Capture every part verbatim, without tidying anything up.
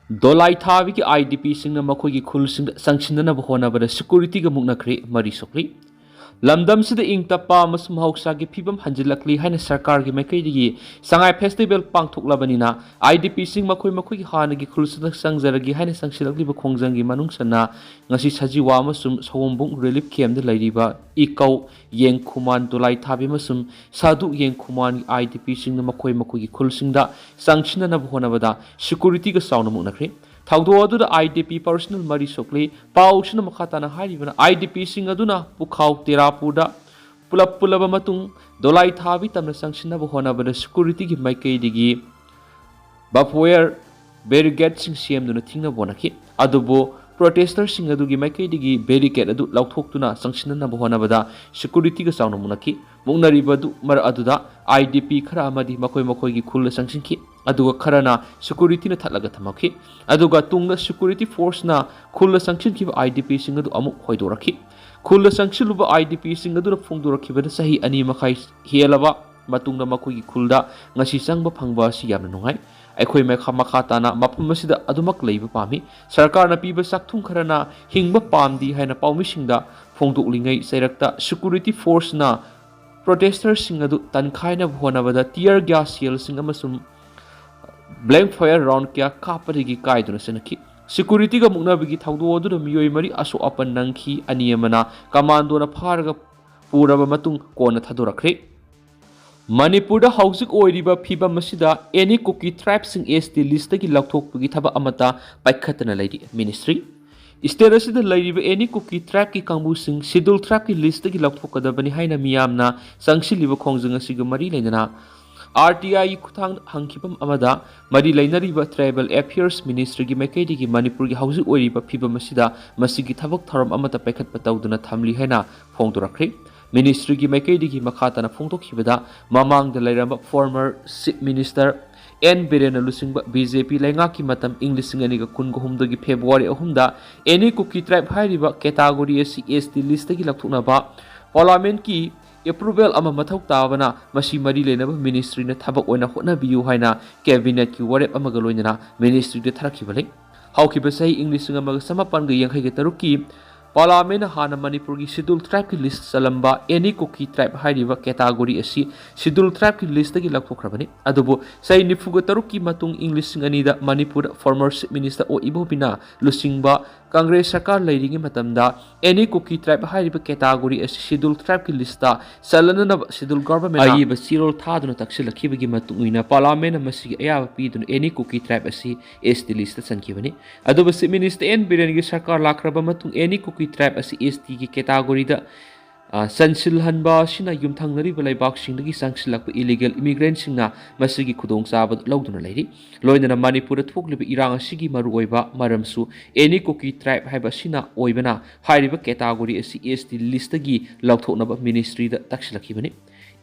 ꯗꯣꯂꯥꯏ ꯊꯥꯕꯤꯒꯤ IDPꯁꯤꯡꯅ ꯃꯈꯣꯏꯒꯤ ꯈꯨꯜꯁꯤꯡꯗ ꯆꯪꯁꯤꯟꯅꯅꯕ ꯍꯣꯠꯅꯕꯗ securityꯒ ꯃꯨꯛꯅꯈ꯭ꯔꯦ꯫ ꯃꯔꯤ ꯁꯣꯛꯂꯤ꯫ ꯂꯝꯗꯝꯁꯤꯗ ꯏꯪ ꯇꯞꯄ ꯑꯃꯁꯨꯡ ꯃꯍꯧꯁꯥꯒꯤ ꯐꯤꯕꯝ ꯍꯟꯖꯤꯜꯂꯛꯂꯤ ꯍꯥꯏꯅ ꯁꯔꯀꯥꯔꯒꯤ ꯃꯥꯏꯀꯩꯗꯒꯤ ꯁꯉꯥꯏ festival ꯄꯥꯡꯊꯣꯛꯂꯕꯅꯤꯅ IDPꯁꯤꯡ ꯃꯈꯣꯏ ꯃꯈꯣꯏꯒꯤ ꯍꯥꯟꯅꯒꯤ ꯈꯨꯜꯁꯤꯡꯗ ꯆꯪꯖꯔꯒꯦ ꯍꯥꯏꯅ ꯆꯪꯁꯤꯜꯂꯛꯂꯤꯕ ꯈꯣꯡꯖꯪꯒꯤ ꯃꯅꯨꯡꯁꯟꯅ ꯉꯁꯤ ꯁꯖꯤꯋꯥ ꯑꯃꯁꯨꯡ ꯁꯑꯣꯝꯕꯨꯡ relief campꯇ ꯂꯩꯔꯤꯕ ꯏꯀꯧ, ꯌꯦꯡꯈꯨꯃꯥꯟ, ꯗꯣꯂꯥꯏ ꯊꯥꯕꯤ ꯑꯃꯁꯨꯡ ꯁꯥꯗꯨ ꯌꯦꯡꯈꯨꯃꯥꯟꯒꯤ IDPꯁꯤꯡꯅ ꯃꯈꯣꯏ ꯃꯈꯣꯏꯒꯤ ꯈꯨꯜꯁꯤꯡꯗ ꯆꯪꯁꯤꯟꯅꯅꯕ ꯍꯣꯠꯅꯕꯗ securityꯒ ꯆꯥꯎꯅ ꯃꯨꯛꯅꯈ꯭ꯔꯦ꯫ ꯊꯧꯗꯣꯛ ꯑꯗꯨꯗ IDP personnel ꯃꯔꯤ ꯁꯣꯛꯂꯤ꯫ ꯄꯥꯎꯁꯤꯅ ꯃꯈꯥ ꯇꯥꯅ ꯍꯥꯏꯔꯤꯕꯅ, IDPꯁꯤꯡ ꯑꯗꯨꯅ ꯄꯨꯈꯥꯎ ꯇꯦꯔꯥꯄꯨꯔꯗ ꯄꯨꯂꯞ ꯄꯨꯜꯂꯕ ꯃꯇꯨꯡ ꯗꯣꯂꯥꯏ ꯊꯥꯕꯤ ꯇꯝꯅ ꯆꯪꯁꯤꯟꯅꯕ ꯍꯣꯠꯅꯕꯗ securityꯒꯤ ꯃꯥꯏꯀꯩꯗꯒꯤ barbed wire barricadeꯁꯤꯡ ꯁꯦꯝꯗꯨꯅ ꯊꯤꯡꯅꯕ ꯍꯣꯠꯅꯈꯤ꯫ ꯑꯗꯨꯕꯨ protesters ꯑꯗꯨꯒꯤ ꯃꯥꯏꯀꯩꯗꯒꯤ barricade ꯑꯗꯨ ꯂꯧꯊꯣꯛꯇꯨꯅ ꯆꯪꯁꯤꯟꯅꯅꯕ ꯍꯣꯠꯅꯕꯗ securityꯒ ꯆꯥꯎꯅ ꯃꯨꯛꯅꯈꯤ꯫ ꯃꯨꯛꯅꯔꯤꯕ ꯑꯗꯨ ꯃꯔꯛ ꯑꯗꯨꯗ IDP ꯈꯔ ꯑꯃꯗꯤ ꯃꯈꯣꯏ ꯃꯈꯣꯏꯒꯤ ꯈꯨꯜꯗ ꯆꯪꯁꯤꯟꯈꯤ, ꯑꯗꯨꯒ ꯈꯔꯅ securityꯅ ꯊꯠꯂꯒ ꯊꯝꯃꯛꯈꯤ꯫ ꯑꯗꯨꯒ ꯇꯨꯡꯗ security forceꯅ ꯈꯨꯜꯗ ꯆꯪꯁꯤꯟꯈꯤꯕ IDPꯁꯤꯡ ꯑꯗꯨ ꯑꯃꯨꯛ ꯍꯣꯏꯗꯣꯔꯛꯈꯤ꯫ ꯈꯨꯜꯗ ꯆꯪꯁꯤꯜꯂꯨꯕ IDPꯁꯤꯡ ꯑꯗꯨꯅ ꯐꯣꯡꯗꯣꯔꯛꯈꯤꯕꯗ ꯆꯍꯤ ꯑꯅꯤ ꯃꯈꯥꯏ ꯍꯦꯜꯂꯕ ꯃꯇꯨꯡꯗ ꯃꯈꯣꯏꯒꯤ ꯈꯨꯜꯗ ꯉꯁꯤ ꯆꯪꯕ ꯐꯪꯕ ꯑꯁꯤ ꯌꯥꯝꯅ ꯅꯨꯡꯉꯥꯏ꯫ ꯑꯩꯈꯣꯏ ꯃꯈꯥ, ꯃꯈꯥ ꯇꯥꯅ ꯃꯐꯝ ꯑꯁꯤꯗ ꯑꯗꯨꯃꯛ ꯂꯩꯕ ꯄꯥꯝꯃꯤ꯫ ꯁꯔꯀꯥꯔꯅ ꯄꯤꯕ ꯆꯥꯛꯊꯨꯝ ꯈꯔꯅ ꯍꯤꯡꯕ ꯄꯥꯝꯗꯦ ꯍꯥꯏꯅ ꯄꯥꯎꯃꯤꯁꯤꯡꯗ ꯐꯣꯡꯗꯣꯛꯂꯤꯉꯩ ꯆꯩꯔꯛꯇ security forceꯅ protesters ꯑꯗꯨ ꯇꯟꯈꯥꯏꯅꯕ ꯍꯣꯠꯅꯕꯗ tear gas shellꯁꯤꯡ ꯑꯃꯁꯨꯡ blank fire round ꯀꯌꯥ ꯀꯥꯞꯄꯗꯒꯤ ꯀꯥꯏꯗꯨꯅ ꯆꯦꯟꯈꯤ꯫ Securityꯒ ꯃꯨꯛꯅꯕꯒꯤ ꯊꯧꯗꯣꯛ ꯑꯗꯨꯗ ꯃꯤꯑꯣꯏ ꯃꯔꯤ ꯑꯁꯣꯛ ꯑꯄꯟ ꯅꯪꯈꯤ, ꯑꯅꯤ ꯑꯃꯅ commandoꯅ ꯐꯥꯔꯒ ꯄꯨꯔꯕ ꯃꯇꯨꯡ ꯀꯣꯟꯅ ꯊꯥꯗꯣꯔꯛꯈ꯭ꯔꯦ꯫ ꯃꯅꯤꯄꯨꯔꯗ ꯍꯧꯖꯤꯛ ꯑꯣꯏꯔꯤꯕ ꯐꯤꯕꯝ ꯑꯁꯤꯗ any Kuki tribeꯁꯤꯡ ST listꯇꯒꯤ ꯂꯧꯊꯣꯛꯄꯒꯤ ꯊꯕꯛ ꯑꯃꯠꯇ ꯄꯥꯏꯈꯠꯇꯅ ꯂꯩꯔꯤ꯫ Ministry, state ꯑꯁꯤꯗ ꯂꯩꯔꯤꯕ any Kuki tribeꯀꯤ ꯀꯥꯡꯕꯨꯁꯤꯡ schedule tribeꯀꯤ listꯇꯒꯤ ꯂꯧꯊꯣꯛꯀꯗꯕꯅꯤ ꯍꯥꯏꯅ ꯃꯤꯌꯥꯝꯅ ꯆꯪꯁꯤꯜꯂꯤꯕ ꯈꯣꯡꯖꯪ ꯑꯁꯤꯒ ꯃꯔꯤ ꯂꯩꯅꯅ RTIꯒꯤ ꯈꯨꯠꯊꯥꯡꯗ ꯍꯪꯈꯤꯕ ꯑꯃꯗ ꯃꯔꯤ ꯂꯩꯅꯔꯤꯕ Tribal Affairs Ministryꯒꯤ ꯃꯥꯏꯀꯩꯗꯒꯤ ꯃꯅꯤꯄꯨꯔꯒꯤ ꯍꯧꯖꯤꯛ ꯑꯣꯏꯔꯤꯕ ꯐꯤꯕꯝ ꯑꯁꯤꯗ ꯃꯁꯤꯒꯤ ꯊꯕꯛ ꯊꯧꯔꯝ ꯑꯃꯠꯇ ꯄꯥꯏꯈꯠꯄ ꯇꯧꯗꯨꯅ ꯊꯝꯂꯤ ꯍꯥꯏꯅ ꯐꯣꯡꯗꯣꯔꯛꯈ꯭ꯔꯦ꯫ Ministryꯒꯤ ꯃꯥꯏꯀꯩꯗꯒꯤ ꯃꯈꯥ ꯇꯥꯅ ꯐꯣꯡꯗꯣꯛꯈꯤꯕꯗ, ꯃꯃꯥꯡꯗ ꯂꯩꯔꯝꯕ former Chief Minister N ꯕꯤꯔꯦꯟꯅ ꯂꯨꯆꯤꯡꯕ BJP ꯂꯩꯉꯥꯛꯀꯤ ꯃꯇꯝ ꯏꯪ ꯂꯤꯁꯤꯡ ꯑꯅꯤꯒ ꯀꯨꯟꯒ ꯍꯨꯝꯗꯣꯏꯒꯤ February ꯑꯍꯨꯝꯗ any Kuki tribe ꯍꯥꯏꯔꯤꯕ category ꯑꯁꯤ ST listꯇꯒꯤ ꯂꯧꯊꯣꯛꯅꯕ Parliamentꯀꯤ ꯑꯦꯄ꯭ꯔꯨꯚꯦꯜ ꯑꯃ ꯃꯊꯧ ꯇꯥꯕꯅ ꯃꯁꯤ ꯃꯔꯤ ꯂꯩꯅꯕ ꯃꯤꯅꯤꯁꯇ꯭ꯔꯤꯅ ꯊꯕꯛ ꯑꯣꯏꯅ ꯍꯣꯠꯅꯕꯤꯌꯨ ꯍꯥꯏꯅ ꯀꯦꯕꯤꯅꯦꯠꯀꯤ ꯋꯥꯔꯦꯞ ꯑꯃꯒ ꯂꯣꯏꯅꯅ ꯃꯤꯅꯤꯁꯇ꯭ꯔꯤꯗ ꯊꯥꯔꯛꯈꯤꯕ ꯂꯩ꯫ ꯍꯧꯈꯤꯕ ꯆꯍꯤ ꯏꯪ ꯂꯤꯁꯤꯡ ꯑꯃꯒ ꯆꯃꯥꯄꯟꯒ ꯌꯥꯡꯈꯩꯒ ꯇꯔꯨꯛꯀꯤ ꯄꯥꯔꯂꯥꯃꯦꯟꯅ ꯍꯥꯟꯅ ꯃꯅꯤꯄꯨꯔꯒꯤ ꯁꯦꯗ꯭ꯌꯨꯜ ꯇ꯭ꯔꯥꯏꯕꯀꯤ ꯂꯤꯁ ꯆꯜꯂꯝꯕ ꯑꯦꯅꯤ ꯀꯨꯀꯤ ꯇ꯭ꯔꯥꯏꯕ ꯍꯥꯏꯔꯤꯕ ꯀꯦꯇꯥꯒꯣꯔꯤ ꯑꯁꯤ ꯁꯦꯗ꯭ꯌꯨꯜ ꯇ꯭ꯔꯥꯏꯕꯀꯤ ꯂꯤꯁꯇꯒꯤ ꯂꯧꯊꯣꯛꯈ꯭ꯔꯕꯅꯤ꯫ ꯑꯗꯨꯕꯨ ꯆꯍꯤ ꯅꯤꯐꯨꯒ ꯇꯔꯨꯛꯀꯤ ꯃꯇꯨꯡ ꯏꯪ ꯂꯤꯁꯤꯡ ꯑꯅꯤꯗ ꯃꯅꯤꯄꯨꯔꯗ ꯐꯣꯔꯃꯔ ꯆꯤꯐ ꯃꯤꯅꯤꯁꯇꯔ ꯑꯣ ꯏꯕꯣꯕꯤꯅ ꯂꯨꯆꯤꯡꯕ ꯀꯪꯒ꯭ꯔꯦꯁ ꯁꯔꯀꯥꯔ ꯂꯩꯔꯤꯉꯩ ꯃꯇꯝꯗ ꯑꯦꯅꯤ ꯀꯨꯀꯤ ꯇ꯭ꯔꯥꯏꯕ ꯍꯥꯏꯔꯤꯕ ꯀꯦꯇꯥꯒꯣꯔꯤ ꯑꯁꯤ ꯁꯦꯗ꯭ꯌꯨꯜ ꯇ꯭ꯔꯥꯏꯕꯀꯤ ꯂꯤꯁꯇ ꯆꯜꯂꯅꯅꯕ ꯁꯦꯗ꯭ꯌꯨꯜ ꯒꯚꯔꯟꯃꯦꯟꯅ ꯑꯏꯕ ꯆꯦꯔꯣꯜ ꯊꯥꯗꯨꯅ ꯇꯛꯁꯤꯜꯂꯛꯈꯤꯕꯒꯤ ꯃꯇꯨꯡ ꯏꯟꯅ ꯄꯥꯔꯂꯥꯃꯦꯟꯅ ꯃꯁꯤꯒꯤ ꯑꯌꯥꯕ ꯄꯤꯗꯨꯅ ꯑꯦꯅꯤ ꯀꯨꯀꯤ ꯇ꯭ꯔꯥꯏꯕ ꯑꯁꯤ ꯑꯦꯁ ꯇꯤ ꯂꯤꯁꯇ ꯆꯟꯈꯤꯕꯅꯤ꯫ ꯑꯗꯨꯕꯨ ꯆꯤꯐ ꯃꯤꯅꯤꯁꯇꯔ ꯑꯦꯟ ꯕꯤꯔꯦꯟꯒꯤ ꯁꯔꯀꯥꯔ ꯂꯥꯛꯈ꯭ꯔꯕ ꯃꯇꯨꯡ ꯑꯦꯅꯤ ꯀꯨꯀꯤ ꯇ꯭ꯔꯥꯏꯕ ꯑꯁꯤ ꯑꯦꯁ ꯇꯤꯒꯤ ꯀꯦꯇꯥꯒꯣꯔꯤꯗ, ꯑ, ꯆꯟꯁꯤꯜꯍꯟꯕ ꯑꯁꯤꯅ ꯌꯨꯝꯊꯪꯅꯔꯤꯕ ꯂꯩꯕꯥꯛꯁꯤꯡꯗꯒꯤ ꯆꯪꯁꯤꯜꯂꯛꯄ ꯏꯂꯤꯒꯦꯜ ꯏꯃꯤꯒ꯭ꯔꯦꯟꯁꯤꯡꯅ ꯃꯁꯤꯒꯤ ꯈꯨꯗꯣꯡꯆꯥꯕ ꯂꯧꯗꯨꯅ ꯂꯩꯔꯤ꯫ ꯂꯣꯏꯅꯅ ꯃꯅꯤꯄꯨꯔꯗ ꯊꯣꯛꯂꯤꯕ ꯏꯔꯥꯡ ꯑꯁꯤꯒꯤ ꯃꯔꯨꯑꯣꯏꯕ ꯃꯔꯝꯁꯨ ꯑꯦꯅꯤ ꯀꯨꯀꯤ ꯇ꯭ꯔꯥꯏꯕ ꯍꯥꯏꯕ ꯑꯁꯤꯅ ꯑꯣꯏꯕꯅ ꯍꯥꯏꯔꯤꯕ ꯀꯦꯇꯥꯒꯣꯔꯤ ꯑꯁꯤ ꯑꯦꯁ ꯇꯤ ꯂꯤꯁꯇꯒꯤ ꯂꯧꯊꯣꯛꯅꯕ ꯃꯤꯅꯤꯁꯇ꯭ꯔꯤꯗ ꯇꯛꯁꯤꯜꯂꯛꯈꯤꯕꯅꯤ꯫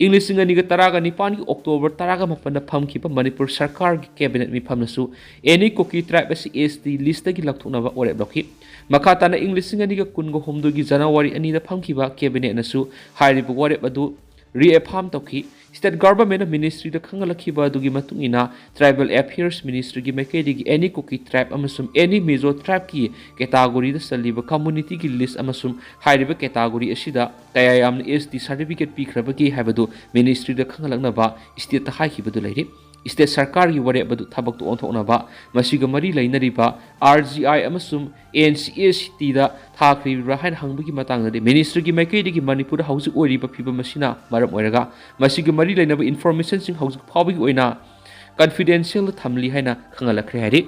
ꯏꯪ ꯂꯤꯁꯤꯡ ꯑꯅꯤꯒ ꯇꯔꯥꯒ ꯅꯤꯄꯥꯟꯒꯤ ꯑꯣꯛꯇꯣꯕꯔ ꯇꯔꯥꯒ ꯃꯥꯄꯟꯗ ꯐꯝꯈꯤꯕ ꯃꯅꯤꯄꯨꯔ ꯁꯔꯀꯥꯔꯒꯤ ꯀꯦꯕꯤꯅꯦꯠ ꯃꯤꯐꯝꯅꯁꯨ ꯑꯦꯅꯤ ꯀꯨꯀꯤ ꯇ꯭ꯔꯥꯏꯕ ꯑꯁꯤ ꯑꯦꯁ ꯇꯤ ꯂꯤꯁꯇꯒꯤ ꯂꯧꯊꯣꯛꯅꯕ ꯋꯥꯔꯦꯞ ꯂꯧꯈꯤ꯫ ꯃꯈꯥ ꯇꯥꯅ ꯏꯪ ꯂꯤꯁꯤꯡ ꯑꯅꯤꯒ ꯀꯨꯟꯒ ꯍꯨꯝꯗꯣꯏꯒꯤ ꯖꯅꯋꯥꯔꯤ ꯑꯅꯤꯗ ꯐꯝꯈꯤꯕ ꯀꯦꯕꯤꯅꯦꯠꯅꯁꯨ ꯍꯥꯏꯔꯤꯕ ꯋꯥꯔꯦꯞ ꯑꯗꯨ ꯔꯤꯑꯦꯐꯥꯔꯝ ꯇꯧꯈꯤ꯫ ꯁ꯭ꯇꯦꯠ ꯒꯚꯔꯟꯃꯦꯟꯠꯅ ꯃꯤꯅꯤꯁꯇ꯭ꯔꯤꯗ ꯈꯪꯍꯜꯂꯛꯈꯤꯕ ꯑꯗꯨꯒꯤ ꯃꯇꯨꯡ ꯏꯟꯅ ꯇ꯭ꯔꯥꯏꯕꯦꯜ ꯑꯦꯐꯤꯌꯔꯁ ꯃꯤꯅꯤꯁꯇ꯭ꯔꯤꯒꯤ ꯃꯥꯏꯀꯩꯗꯒꯤ ꯑꯦꯅꯤ ꯀꯨꯀꯤ ꯇ꯭ꯔꯥꯏꯕ ꯑꯃꯁꯨꯡ ꯑꯦꯅꯤ ꯃꯤꯖꯣ ꯇ꯭ꯔꯥꯏꯕꯀꯤ ꯀꯦꯇꯥꯒꯣꯔꯤꯗ ꯆꯜꯂꯤꯕ ꯀꯝꯃꯨꯅꯤꯇꯤꯒꯤ ꯂꯤꯁ ꯑꯃꯁꯨꯡ ꯍꯥꯏꯔꯤꯕ ꯀꯦꯇꯥꯒꯣꯔꯤ ꯑꯁꯤꯗ ꯀꯌꯥ ꯌꯥꯝꯅ ꯑꯦꯁ ꯇꯤ ꯁꯥꯔꯇꯤꯐꯤꯀꯦꯠ ꯄꯤꯈ꯭ꯔꯕꯒꯦ ꯍꯥꯏꯕꯗꯨ ꯃꯤꯅꯤꯁꯇ꯭ꯔꯤꯗ ꯈꯪꯍꯜꯂꯛꯅꯕ ꯁ꯭ꯇꯦꯠꯇ ꯍꯥꯏꯈꯤꯕꯗꯨ ꯂꯩꯔꯤ꯫ ꯁ꯭ꯇꯦꯠ ꯁꯔꯀꯥꯔꯒꯤ ꯋꯥꯔꯦꯞ ꯑꯗꯨ ꯊꯕꯛꯇ ꯑꯣꯟꯊꯣꯛꯅꯕ ꯃꯁꯤꯒ ꯃꯔꯤ ꯂꯩꯅꯔꯤꯕ ꯑꯥꯔ ꯖꯤ ꯑꯥꯏ ꯑꯃꯁꯨꯡ ꯑꯦꯟ ꯁꯤ ꯑꯦꯁ ꯇꯤꯗ ꯊꯥꯈ꯭ꯔꯤꯕ꯭ꯔꯥ ꯍꯥꯏꯅ ꯍꯪꯕꯒꯤ ꯃꯇꯥꯡꯗꯗꯤ ꯃꯤꯅꯤꯁꯇ꯭ꯔꯤꯒꯤ ꯃꯥꯏꯀꯩꯗꯒꯤ ꯃꯅꯤꯄꯨꯔꯗ ꯍꯧꯖꯤꯛ ꯑꯣꯏꯔꯤꯕ ꯐꯤꯕꯝ ꯑꯁꯤꯅ ꯃꯔꯝ ꯑꯣꯏꯔꯒ ꯃꯁꯤꯒ ꯃꯔꯤ ꯂꯩꯅꯕ ꯏꯟꯐꯣꯔꯃꯦꯁꯟꯁꯤꯡ ꯍꯧꯖꯤꯛ ꯐꯥꯎꯕꯒꯤ ꯑꯣꯏꯅ ꯀꯟꯐꯤꯗꯦꯟꯁꯤꯌꯦꯜꯗ ꯊꯝꯂꯤ ꯍꯥꯏꯅ ꯈꯪꯍꯜꯂꯛꯈ꯭ꯔꯦ ꯍꯥꯏꯔꯤ꯫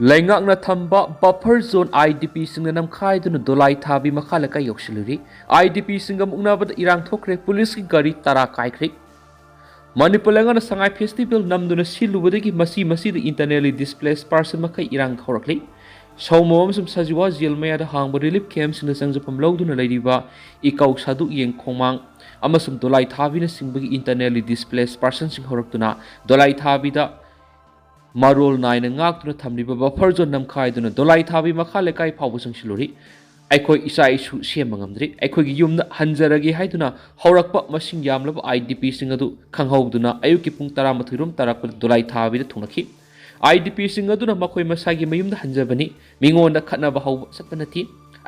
ꯂꯩꯉꯥꯛꯅ ꯊꯝꯕ ꯕꯐꯔ ꯖꯣꯟ ꯑꯥꯏ ꯗꯤ ꯄꯤꯁꯤꯡꯅ ꯅꯝꯈꯥꯏꯗꯨꯅ ꯗꯣꯂꯥꯏ ꯊꯥꯕꯤ ꯃꯈꯥ ꯂꯩꯀꯥꯏ ꯌꯧꯁꯤꯜꯂꯨꯔꯤ꯫ ꯑꯥꯏ ꯗꯤ ꯄꯤꯁꯤꯡꯒ ꯃꯨꯛꯅꯕꯗ ꯏꯔꯥꯡ ꯊꯣꯛꯈ꯭ꯔꯦ, ꯄꯨꯂꯤꯁꯀꯤ ꯒꯥꯔꯤ ꯇꯔꯥ ꯀꯥꯏꯈ꯭ꯔꯦ꯫ ꯃꯅꯤꯄꯨꯔ ꯂꯩꯉꯥꯛꯅ ꯁꯉꯥꯏ ꯐꯦꯁꯇꯤꯚꯦꯜ ꯅꯝꯗꯨꯅ ꯁꯤꯜꯂꯨꯕꯗꯒꯤ ꯃꯁꯤ ꯃꯁꯤꯗ ꯏꯟꯇꯔꯅꯦꯜꯂꯤ ꯗꯤꯁꯄ꯭ꯂꯦꯁ ꯄꯥꯔꯁꯟ ꯃꯈꯩ ꯏꯔꯥꯡ ꯍꯧꯔꯛꯂꯤ꯫ ꯁꯥꯎꯃꯣ ꯑꯃꯁꯨꯡ ꯁꯖꯤꯋꯥ ꯖꯦꯜ ꯃꯌꯥꯗ ꯍꯥꯡꯕ ꯔꯤꯂꯤꯐ ꯀꯦꯝꯞꯁꯤꯡꯗ ꯆꯪꯖꯐꯝ ꯂꯧꯗꯨꯅ ꯂꯩꯔꯤꯕ ꯏꯀꯧ ꯁꯥꯗꯨꯛ ꯌꯦꯡ ꯈꯣꯡꯃꯥꯡ ꯑꯃꯁꯨꯡ ꯗꯣꯂꯥꯏ ꯊꯥꯕꯤꯅꯆꯤꯡꯕꯒꯤ ꯏꯟꯇꯔꯅꯦꯜꯂꯤ ꯗꯤꯁꯄ꯭ꯂꯦꯁ ꯄꯥꯔꯁꯟꯁꯤꯡ ꯍꯧꯔꯛꯇꯨꯅ ꯗꯣꯂꯥꯏ ꯊꯥꯕꯤꯗ ꯃꯔꯣꯜ ꯅꯥꯏꯅ ꯉꯥꯛꯇꯨꯅ ꯊꯝꯂꯤꯕ ꯕꯐꯔ ꯖꯣꯟ ꯅꯝꯈꯥꯏꯗꯨꯅ ꯗꯣꯂꯥꯏ ꯊꯥꯕꯤ ꯃꯈꯥ ꯂꯩꯀꯥꯏ ꯐꯥꯎꯕ ꯆꯪꯁꯤꯜꯂꯨꯔꯤ꯫ ꯑꯩꯈꯣꯏ ꯏꯆꯥ ꯏꯁꯨ ꯁꯦꯝꯕ ꯉꯝꯗ꯭ꯔꯤ꯫ ꯑꯩꯈꯣꯏꯒꯤ ꯌꯨꯝꯗ ꯍꯟꯖꯔꯒꯦ ꯍꯥꯏꯗꯨꯅ ꯍꯧꯔꯛꯄ ꯃꯁꯤꯡ ꯌꯥꯝꯂꯕ IDPꯁꯤꯡ ꯑꯗꯨ ꯈꯪꯍꯧꯗꯨꯅ ꯑꯌꯨꯛꯀꯤ ꯄꯨꯡ ꯇꯔꯥꯃꯥꯊꯣꯏ ꯔꯣꯝ ꯇꯥꯔꯛꯄꯗ ꯗꯣꯂꯥꯏ ꯊꯥꯕꯤꯗ ꯊꯨꯡꯂꯛꯈꯤ꯫ IDPꯁꯤꯡ ꯑꯗꯨꯅ ꯃꯈꯣꯏ ꯃꯁꯥꯒꯤ ꯃꯌꯨꯝꯗ ꯍꯟꯖꯕꯅꯤ, ꯃꯤꯉꯣꯟꯗ ꯈꯠꯅꯕ ꯍꯧꯕ ꯆꯠꯄ ꯅꯠꯇꯦ,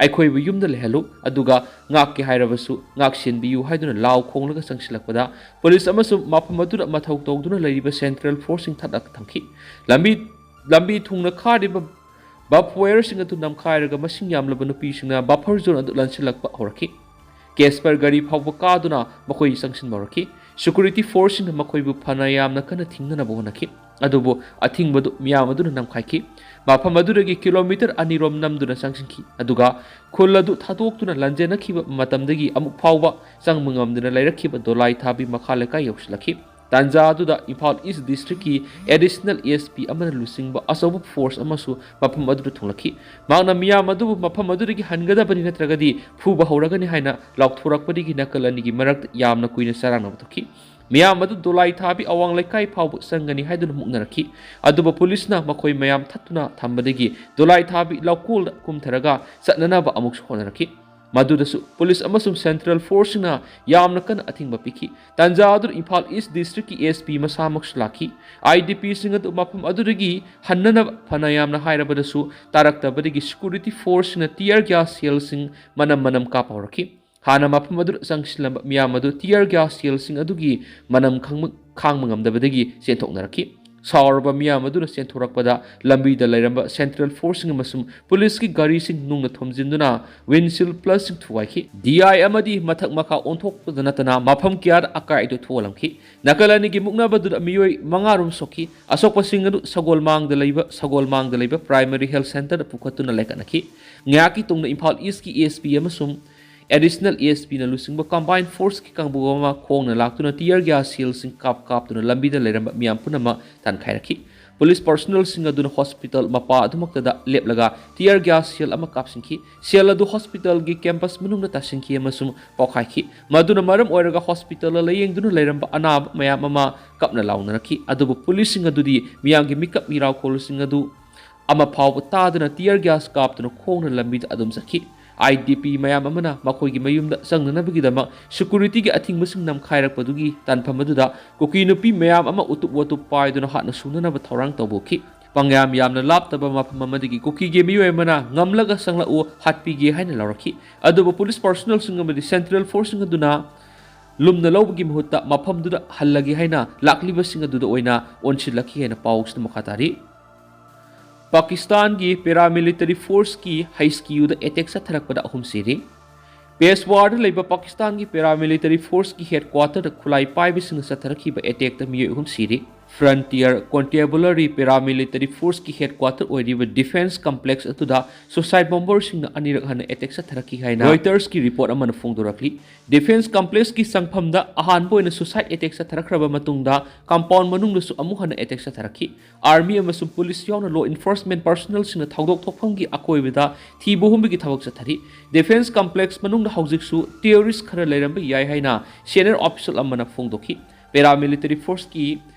ꯑꯩꯈꯣꯏꯕꯨ ꯌꯨꯝꯗ ꯂꯩꯍꯜꯂꯨ, ꯑꯗꯨꯒ ꯉꯥꯛꯀꯦ ꯍꯥꯏꯔꯕꯁꯨ ꯉꯥꯛ ꯁꯦꯟꯕꯤꯌꯨ ꯍꯥꯏꯗꯨꯅ ꯂꯥꯎ ꯈꯣꯡꯂꯒ ꯆꯪꯁꯤꯜꯂꯛꯄꯗ ꯄꯨꯂꯤꯁ ꯑꯃꯁꯨꯡ ꯃꯐꯝ ꯑꯗꯨꯗ ꯃꯊꯧ ꯇꯧꯗꯨꯅ ꯂꯩꯔꯤꯕ ꯁꯦꯟꯇ꯭ꯔꯦꯜ ꯐꯣꯔꯁꯁꯤꯡ ꯊꯠꯂꯒ ꯊꯝꯈꯤ꯫ ꯂꯝꯕꯤ ꯂꯝꯕꯤ ꯊꯨꯡꯅ ꯈꯥꯔꯤꯕ ꯕꯥꯔꯕ ꯋꯥꯌꯔꯁꯤꯡ ꯑꯗꯨ ꯅꯝꯈꯥꯏꯔꯒ ꯃꯁꯤꯡ ꯌꯥꯝꯂꯕ ꯅꯨꯄꯤꯁꯤꯡꯅ ꯕꯐꯔ ꯖꯣꯟ ꯑꯗꯨ ꯂꯥꯟꯁꯤꯜꯂꯛꯄ ꯍꯧꯔꯛꯈꯤ꯫ ꯀꯦꯁꯄꯔ ꯒꯥꯔꯤ ꯐꯥꯎꯕ ꯀꯥꯗꯨꯅ ꯃꯈꯣꯏ ꯆꯪꯁꯤꯟꯕ ꯍꯧꯔꯛꯈꯤ꯫ ꯁꯦꯀ꯭ꯌꯨꯔꯤꯇꯤ ꯐꯣꯔꯁꯁꯤꯡꯅ ꯃꯈꯣꯏꯕꯨ ꯐꯅ ꯌꯥꯝꯅ ꯀꯟꯅ ꯊꯤꯡꯅꯅꯕ ꯍꯣꯠꯅꯈꯤ, ꯑꯗꯨꯕꯨ ꯑꯊꯤꯡꯕꯗꯨ ꯃꯤꯌꯥꯝ ꯑꯗꯨꯅ ꯅꯝꯈꯥꯏꯈꯤ꯫ ꯃꯐꯝ ꯑꯗꯨꯗꯒꯤ ꯀꯤꯂꯣꯃꯤꯇꯔ ꯑꯅꯤ ꯔꯣꯝ ꯅꯝꯗꯨꯅ ꯆꯪꯁꯤꯟꯈꯤ, ꯑꯗꯨꯒ ꯈꯨꯜ ꯑꯗꯨ ꯊꯥꯗꯣꯛꯇꯨꯅ ꯂꯥꯟꯖꯦꯟꯅꯈꯤꯕ ꯃꯇꯝꯗꯒꯤ ꯑꯃꯨꯛ ꯐꯥꯎꯕ ꯆꯪꯕ ꯉꯝꯗꯅ ꯂꯩꯔꯛꯈꯤꯕ ꯗꯣꯂꯥꯏ ꯊꯥꯕꯤ ꯃꯈꯥ ꯂꯩꯀꯥꯏ ꯌꯧꯁꯤꯜꯂꯛꯈꯤ꯫ ꯇꯥꯟꯖꯥ ꯑꯗꯨꯗ ꯏꯝꯐꯥꯜ ꯏꯁ ꯗꯤꯁꯇ꯭ꯔꯤꯛꯀꯤ ꯑꯦꯗꯤꯁꯅꯦꯜ ASP ꯑꯃꯅ ꯂꯨꯆꯤꯡꯕ ꯑꯆꯧꯕ ꯐꯣꯔꯁ ꯑꯃꯁꯨ ꯃꯐꯝ ꯑꯗꯨꯗ ꯊꯨꯡꯂꯛꯈꯤ꯫ ꯃꯍꯥꯛꯅ ꯃꯤꯌꯥꯝ ꯑꯗꯨꯕꯨ ꯃꯐꯝ ꯑꯗꯨꯗꯒꯤ ꯍꯟꯒꯗꯕꯅꯤ ꯅꯠꯇ꯭ꯔꯒꯗꯤ ꯐꯨꯕ ꯍꯧꯔꯒꯅꯤ ꯍꯥꯏꯅ ꯂꯥꯎꯊꯣꯔꯛꯄꯗꯒꯤ ꯅꯥꯀꯜ ꯑꯅꯤꯒꯤ ꯃꯔꯛꯇ ꯌꯥꯝꯅ ꯀꯨꯏꯅ ꯆꯔꯥꯡꯅꯕ ꯊꯣꯛꯈꯤ꯫ ꯃꯤꯌꯥꯝ ꯑꯗꯨ ꯗꯣꯂꯥꯏ ꯊꯥꯕꯤ ꯑꯋꯥꯡ ꯂꯩꯀꯥꯏ ꯐꯥꯎꯕ ꯆꯪꯒꯅꯤ ꯍꯥꯏꯗꯨꯅ ꯃꯨꯛꯅꯔꯛꯈꯤ꯫ ꯑꯗꯨꯕꯨ ꯄꯨꯂꯤꯁꯅ ꯃꯈꯣꯏ ꯃꯌꯥꯝ ꯊꯠꯇꯨꯅ ꯊꯝꯕꯗꯒꯤ ꯗꯣꯂꯥꯏ ꯊꯥꯕꯤ ꯂꯧꯀꯣꯜꯗ ꯀꯨꯝꯊꯔꯒ ꯆꯠꯅꯅꯕ ꯑꯃꯨꯛꯁꯨ ꯍꯣꯠꯅꯔꯛꯈꯤ꯫ ꯃꯗꯨꯗꯁꯨ ꯄꯨꯂꯤꯁ ꯑꯃꯁꯨꯡ ꯁꯦꯟꯇ꯭ꯔꯦꯜ ꯐꯣꯔꯁꯁꯤꯡꯅ ꯌꯥꯝꯅ ꯀꯟꯅ ꯑꯊꯤꯡꯕ ꯄꯤꯈꯤ꯫ ꯇꯥꯟꯖꯥ ꯑꯗꯨꯗ ꯏꯝꯐꯥꯜ ꯏꯁ ꯗꯤꯁꯇ꯭ꯔꯤꯛꯀꯤ ASP ꯃꯁꯥꯃꯛꯁꯨ ꯂꯥꯛꯈꯤ꯫ IDPꯁꯤꯡ ꯑꯗꯨ ꯃꯐꯝ ꯑꯗꯨꯗꯒꯤ ꯍꯟꯅꯅꯕ ꯐꯅ ꯌꯥꯝꯅ ꯍꯥꯏꯔꯕꯗꯁꯨ ꯇꯥꯔꯛꯇꯕꯗꯒꯤ ꯁꯦꯀ꯭ꯌꯨꯔꯤꯇꯤ ꯐꯣꯔꯁꯁꯤꯡꯅ tear gas shellꯁꯤꯡ ꯃꯅꯝ ꯃꯅꯝ ꯀꯥꯞꯄ ꯍꯧꯔꯛꯈꯤ꯫ ꯍꯥꯟꯅ ꯃꯐꯝ ꯑꯗꯨꯗ ꯆꯪꯁꯤꯜꯂꯝꯕ ꯃꯤꯌꯥꯝ ꯑꯗꯨ tear gas shellꯁꯤꯡ ꯑꯗꯨꯒꯤ ꯃꯅꯝ ꯈꯪꯕ-, ꯈꯥꯡꯕ ꯉꯝꯗꯕꯗꯒꯤ ꯆꯦꯟꯊꯣꯛꯅꯔꯛꯈꯤ꯫ ꯁꯥꯎꯔꯕ ꯃꯤꯌꯥꯝ ꯑꯗꯨꯅ ꯆꯦꯟꯊꯣꯔꯛꯄꯗ ꯂꯝꯕꯤꯗ ꯂꯩꯔꯝꯕ ꯁꯦꯟꯇ꯭ꯔꯦꯜ ꯐꯣꯔꯁꯁꯤꯡ ꯑꯃꯁꯨꯡ ꯄꯨꯂꯤꯁꯀꯤ ꯒꯥꯔꯤꯁꯤꯡ ꯅꯨꯡꯅ ꯊꯣꯝꯖꯤꯟꯗꯨꯅ windshield plasꯁꯤꯡ ꯊꯨꯒꯥꯏꯈꯤ꯫ DI ꯑꯃꯗꯤ ꯃꯊꯛ ꯃꯈꯥ ꯑꯣꯟꯊꯣꯛꯄꯗ ꯅꯠꯇꯅ ꯃꯐꯝ ꯀꯌꯥꯗ ꯑꯀꯥꯏ ꯑꯇꯣꯏ ꯊꯣꯛꯍꯜꯂꯝꯈꯤ꯫ ꯅꯥꯀꯜ ꯑꯅꯤꯒꯤ ꯃꯨꯛꯅꯕꯗꯨꯗ ꯃꯤꯑꯣꯏ ꯃꯉꯥ ꯔꯣꯝ ꯁꯣꯛꯈꯤ꯫ ꯑꯁꯣꯛꯄꯁꯤꯡ ꯑꯗꯨ ꯁꯒꯣꯜꯃꯥꯡꯗ ꯂꯩꯕ, ꯁꯒꯣꯜꯃꯥꯡꯗ ꯂꯩꯕ primary health centreꯗ ꯄꯨꯈꯠꯇꯨꯅ ꯂꯩꯈꯠꯅꯈꯤ꯫ ꯉꯥꯏꯍꯥꯛꯀꯤ ꯇꯨꯡꯗ ꯏꯝꯐꯥꯜ ꯏꯁꯀꯤ ASP ꯑꯃꯁꯨꯡ ꯑꯦꯗꯤꯁꯅꯦꯜ ASPꯅ ꯂꯨꯆꯤꯡꯕ combined forceꯀꯤ ꯀꯥꯡꯕꯨ ꯑꯃ ꯈꯣꯡꯅ ꯂꯥꯛꯇꯨꯅ tear gas shellꯁꯤꯡ ꯀꯥꯞ ꯀꯥꯞꯇꯨꯅ ꯂꯝꯕꯤꯗ ꯂꯩꯔꯝꯕ ꯃꯤꯌꯥꯝ ꯄꯨꯝꯅꯃꯛ ꯇꯥꯟꯈꯥꯏꯔꯛꯈꯤ꯫ ꯄꯨꯂꯤꯁ personnelꯁꯤꯡ ꯑꯗꯨꯅ ꯍꯣꯁꯄꯤꯇꯥꯜ ꯃꯄꯥ ꯑꯗꯨꯃꯛꯇꯗ ꯂꯦꯞꯂꯒ tear gas shell ꯑꯃ ꯀꯥꯞꯁꯤꯟꯈꯤ꯫ Shell ꯑꯗꯨ ꯍꯣꯁꯄꯤꯇꯥꯜꯒꯤ campus ꯃꯅꯨꯡꯗ ꯇꯥꯁꯤꯟꯈꯤ ꯑꯃꯁꯨꯡ ꯄꯣꯈꯥꯏꯈꯤ꯫ ꯃꯗꯨꯅ ꯃꯔꯝ ꯑꯣꯏꯔꯒ ꯍꯣꯁꯄꯤꯇꯥꯜꯗ ꯂꯥꯌꯦꯡꯗꯨꯅ ꯂꯩꯔꯝꯕ ꯑꯅꯥꯕ ꯃꯌꯥꯝ ꯑꯃ ꯀꯞꯅ ꯂꯥꯎꯅꯔꯛꯈꯤ꯫ ꯑꯗꯨꯕꯨ ꯄꯨꯂꯤꯁꯁꯤꯡ ꯑꯗꯨꯗꯤ ꯃꯤꯌꯥꯝꯒꯤ ꯃꯤꯀꯞ ꯃꯤꯔꯥꯎꯈꯣꯜꯁꯤꯡ ꯑꯗꯨ ꯑꯃ ꯐꯥꯎꯕ ꯇꯥꯗꯅ tear gas ꯀꯥꯞꯇꯨꯅ ꯈꯣꯡꯅ ꯂꯝꯕꯤꯗ ꯑꯗꯨꯝ ꯆꯠꯈꯤ꯫ IDP ꯃꯌꯥꯝ ꯑꯃꯅ ꯃꯈꯣꯏꯒꯤ ꯃꯌꯨꯝꯗ ꯆꯪꯅꯅꯕꯒꯤꯗꯃꯛ securityꯒꯤ ꯑꯊꯤꯡꯕꯁꯤꯡ ꯅꯝꯈꯥꯏꯔꯛꯄꯗꯨꯒꯤ ꯇꯥꯟꯐꯝ ꯑꯗꯨꯗ ꯀꯨꯀꯤ ꯅꯨꯄꯤ ꯃꯌꯥꯝ ꯑꯃ ꯎꯇꯨꯞ ꯋꯥꯇꯨꯞ ꯄꯥꯏꯗꯨꯅ ꯍꯥꯠꯅ ꯁꯨꯅꯅꯕ ꯊꯧꯔꯥꯡ ꯇꯧꯕ ꯎꯈꯤ꯫ ꯄꯪꯌꯥꯝ ꯌꯥꯝꯅ ꯂꯥꯞꯇꯕ ꯃꯐꯝ ꯑꯃꯗꯒꯤ ꯀꯨꯀꯤꯒꯤ ꯃꯤꯑꯣꯏ ꯑꯃꯅ "ꯉꯝꯂꯒ ꯆꯪꯂꯛꯎ, ꯍꯥꯠꯄꯤꯒꯦ" ꯍꯥꯏꯅ ꯂꯥꯎꯔꯛꯈꯤ꯫ ꯑꯗꯨꯕꯨ ꯄꯨꯂꯤꯁ personnelꯁꯤꯡ ꯑꯃꯗꯤ central forceꯁꯤꯡ ꯑꯗꯨꯅ ꯂꯨꯝꯅ ꯂꯧꯕꯒꯤ ꯃꯍꯨꯠꯇ ꯃꯐꯝꯗꯨꯗ ꯍꯜꯂꯒꯦ ꯍꯥꯏꯅ ꯂꯥꯛꯂꯤꯕꯁꯤꯡ ꯑꯗꯨꯗ ꯑꯣꯏꯅ ꯑꯣꯟꯁꯤꯜꯂꯛꯈꯤ ꯍꯥꯏꯅ ꯄꯥꯎꯁꯤꯅ ꯃꯈꯥ ꯇꯥꯔꯤ꯫ ꯄꯥꯀꯤꯁꯇꯥꯟꯒꯤ paramilitary forceꯀꯤ HQꯗ attack ꯆꯠꯊꯔꯛꯄꯗ ꯑꯍꯨꯝ ꯁꯤꯔꯤ꯫ ꯄꯦꯁꯋꯥꯔꯗ ꯂꯩꯕ ꯄꯥꯀꯤꯁꯇꯥꯟꯒꯤ paramilitary forceꯀꯤ headquarterꯗ ꯈꯨꯠꯂꯥꯏ ꯄꯥꯏꯕꯁꯤꯡꯅ ꯆꯠꯊꯔꯛꯈꯤꯕ attackꯇ ꯃꯤꯑꯣꯏ ꯑꯍꯨꯝ ꯁꯤꯔꯤ꯫ Frontier Constabulary paramilitary forceꯀꯤ headquarter ꯑꯣꯏꯔꯤꯕ defence complex ꯑꯗꯨꯗ suicide bomberꯁꯤꯡꯅ ꯑꯅꯤꯔꯛ ꯍꯟꯅ attack ꯆꯠꯊꯔꯛꯈꯤ ꯍꯥꯏꯅ Reutersꯀꯤ report ꯑꯃꯅ ꯐꯣꯡꯗꯣꯔꯛꯂꯤ꯫ Defence complexꯀꯤ ꯆꯪꯐꯝꯗ ꯑꯍꯥꯟꯕ ꯑꯣꯏꯅ suicide attack ꯆꯠꯊꯔꯛꯈ꯭ꯔꯕ ꯃꯇꯨꯡꯗ compound ꯃꯅꯨꯡꯗꯁꯨ ꯑꯃꯨꯛ ꯍꯟꯅ attack ꯆꯠꯊꯔꯛꯈꯤ꯫ Army ꯑꯃꯁꯨꯡ police ꯌꯥꯎꯅ law enforcement personnelꯁꯤꯡꯅ ꯊꯧꯗꯣꯛ ꯊꯣꯛꯐꯝꯒꯤ ꯑꯀꯣꯏꯕꯗ ꯊꯤꯕ ꯍꯨꯝꯕꯒꯤ ꯊꯕꯛ ꯆꯠꯊꯔꯤ꯫ Defence complex ꯃꯅꯨꯡꯗ ꯍꯧꯖꯤꯛꯁꯨ terrorist ꯈꯔ ꯂꯩꯔꯝꯕ ꯌꯥꯏ ꯍꯥꯏꯅ senior official ꯑꯃꯅ ꯐꯣꯡꯗꯣꯛꯈꯤ꯫ Paramilitary forceꯀꯤ